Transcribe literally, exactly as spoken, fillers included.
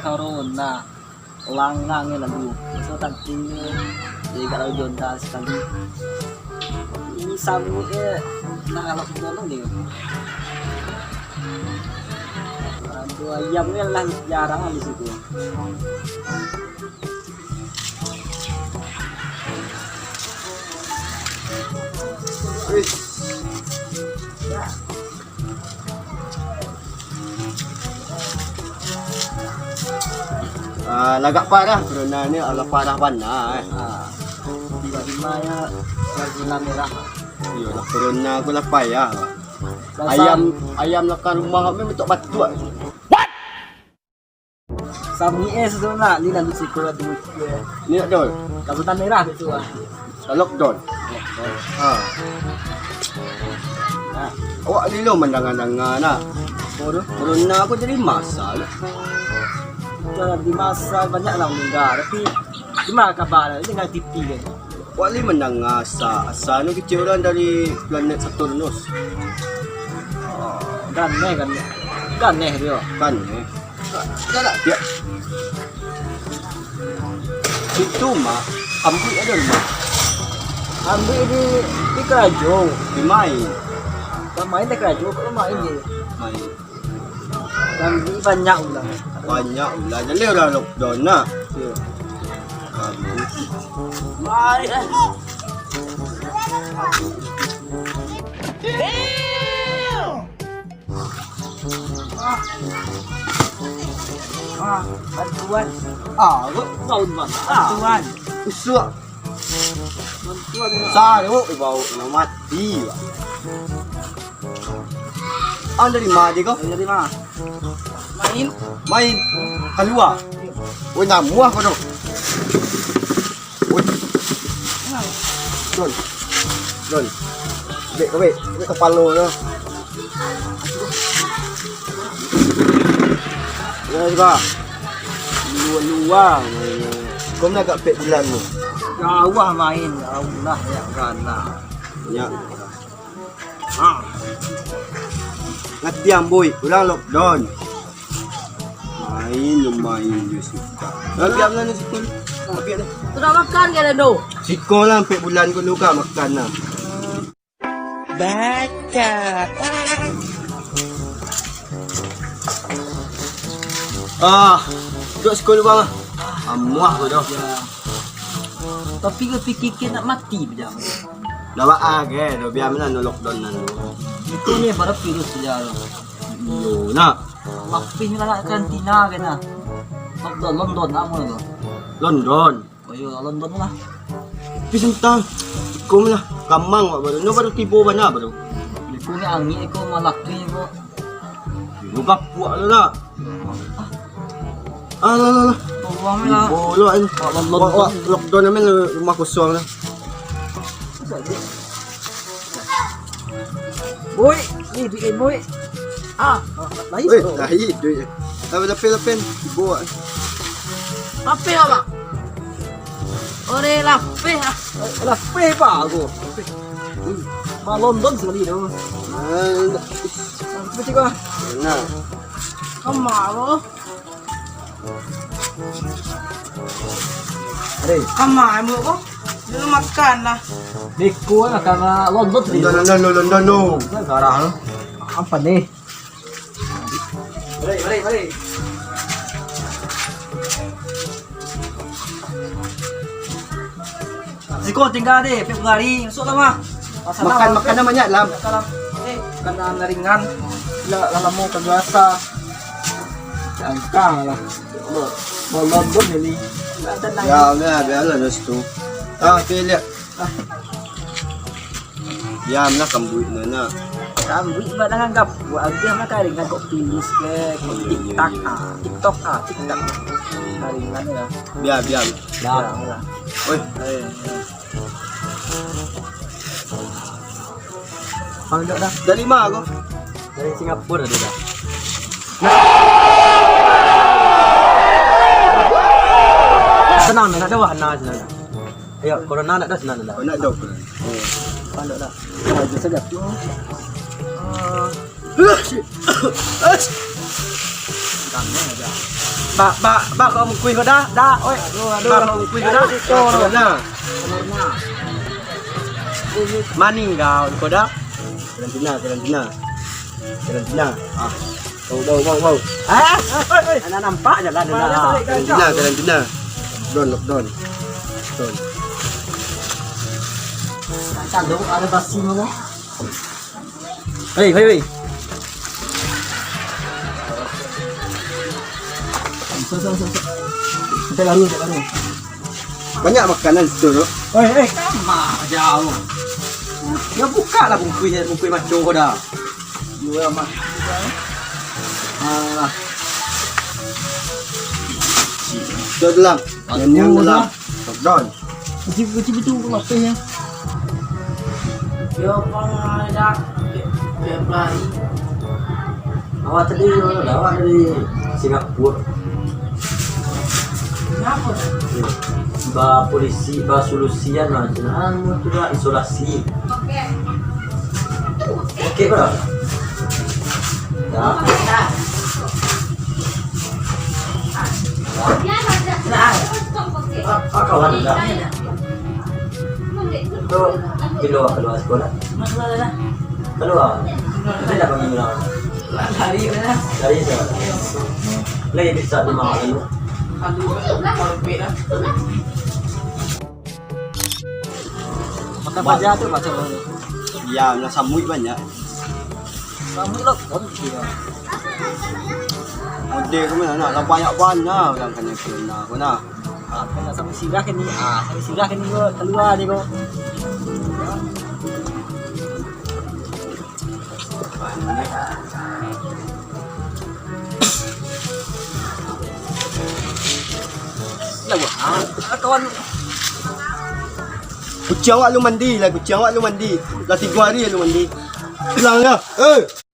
Corona. Langang e lalu. So, tantinyo, jadi gak lalu jonda sakali. Ini samuik e, nah, kalau kita ni. Aduh, ayam ni lah jarang lah di situ. Wih. Ah, lagak parah corona ni, alah parah bana, eh. Ah, tiba-tiba ya, gula merah. Iyo lah, corona ko lah payah. Dasar. Ayam, ayam lakang rumah kami bentuk batuak. Samuik e sudah nak, ni lalu siko lah duit. Ni nak dol. Kabutan merah tu ah. Lockdown. Ha. Nah, awak lilo mandanga-danga nak. Corona ko jadi masalah. Jadi masalah banyak lah meninggal. Tapi gimana kabar? Ini dengan T V kan. Awak lai mandanga asa, asa anu kecek urang dari planet Saturnus. Oh, ganeh, ganeh. Ganeh dio. Ganeh. Dah lah, dia. Situ mah, ambuik ado rumah. Ambuik di, di karajo. Di main. Lah main di karajo, kalau main di. Main. Ambuik banyak ulah. Banyak ulah. Jadi urang lockdown nak. Yo. Ambuik. Mari, eh. Ah. Ah, bantuan. Ah, kok daun, Bang? Ah. Bantuan. Usuak. Bantuan, Bang. Saruk, bau nak mati, Bang. Ah, dari mana kau? Dari mana? Main. Main. Kalua. Woi, namuah kau tu. Woi. Don. Don. Bek, bek. Bek kapalo tu. Ya, sudah. Lua-lua. Kau nak agak pek bulan tu. Jauh main. Jauh lah, ya, beranak. Ya. Ha. Ngerti ambuik, urang lockdown. Main, main je suka. Tapi amlan ni sikul. Tapi ada. Sudah makan ke, Dando? Siko lah, ampek bulan ko lu ka makan lah. Baca. Ah, duduk sikul bang ah. Amuah ko dah. Tapi ko pikir-pikir nak mati bajam. Dah baa ke, dah biar mana no lockdown nan. Itu ni pada virus saja tu. Iyo nak. Lapih ni lah nak karantina ke nah. Lockdown London nak mah tu. London. Oh iyo, London lah. Tapi santang. Iko lah. Kamang wak baru. No baru tibo bana baru. Iko ni angin iko malaki iko. Lu kapuak lu nak. Ah, lah, lah, lah. Tolong lah. Bolok ni. Wak, wak, lockdown ni rumah kosong lah. Boy, ni duit boy. Ah, lain. Weh, lain duit. Tapi lapin-lapin. Buat. Lapin apa? Ore lapin ah. Lapin apa aku? Lapin. Hmm. Malondon sekali tu. Nah, nah. Betul kah? Nah. Kamu apa? Hei. Kama, ambo ko? Dulu makan lah. Beko lah, karena London tadi. London, London, London, London. Nah, garah tu. Apa ni? Mari, mari, mari. Siko tinggal deh, pek gari, masuk lah mah. Makan, makan banyak lah. Makan lah. Eh, makanan ringan. Lah, lah lama terbiasa. Cangkang lah. Bolon pun ini. Ya, biar, biarlah di situ. Ah, pilih. Diamlah kambuik nana. Kambuik ba nan anggap buat agiah makan ringan kok pilih ke, kok TikTok ah, TikTok ah, TikTok. Nah, ringan lah. Biar, biar. Dah. Dah lah. Oi. Eh, eh. Bang Jok dah. Dari mana kau? Dari Singapura tadi dah. Tenang, nak ada wahana senang. Ayo, corona nak dah senang dah. Oh, nak dah. Oh. Pandok dah. Aja saja. Ah. Bak, bak, bak, kau mukui ko dah, dah, oi. Bak, kau mukui ko dah. Nah. Maninggal ko dah. Karantina, karantina. Karantina. Ah. Bau, bau, bau, bau. Ah, oi, oi. Anak nampak je lah, dah. Karantina, karantina. Lockdown, lockdown. Lockdown. Tanduk ada basi mana? Hei, hei, hei. Sampai baru, sampai baru. Banyak makanan situ tu. Hei, hei, kama jauh. Ya, buka lah bungkuih, bungkuih maco ko dah. Dua mah. Ah. Sudah dalam. Yang, yang dalam. Lockdown. Kucing, kucing itu lapeh ya. Yo, Bang, ada. Kayak pelari. Awak tadi, awak dari Singapura. Kenapa? Ba polisi, ba solusian lah. Anu tu dah isolasi. Oke, bro. Ya. Ah, ah, kawan dah. Tu, keluar, keluar sekolah. Keluar. Dia dah panggil orang. Lari dah. Lari dah. Lagi bisa lima kali. Makan paja tu macam mana? Ya, nak samuik banyak. Samuik lah, kau ni kira. Mode ko mah nak lah banyak bana urang kanai corona ko nah. Ah, kena samuik sirah kan ni. Ah, samuik sirah kan ni ko, kalua ni ko. Lah, buat ah, kawan. Kuciang awak lu mandi lah, kuciang awak lu mandi. Lah tigo hari lu mandi. Pulang lah. Eh.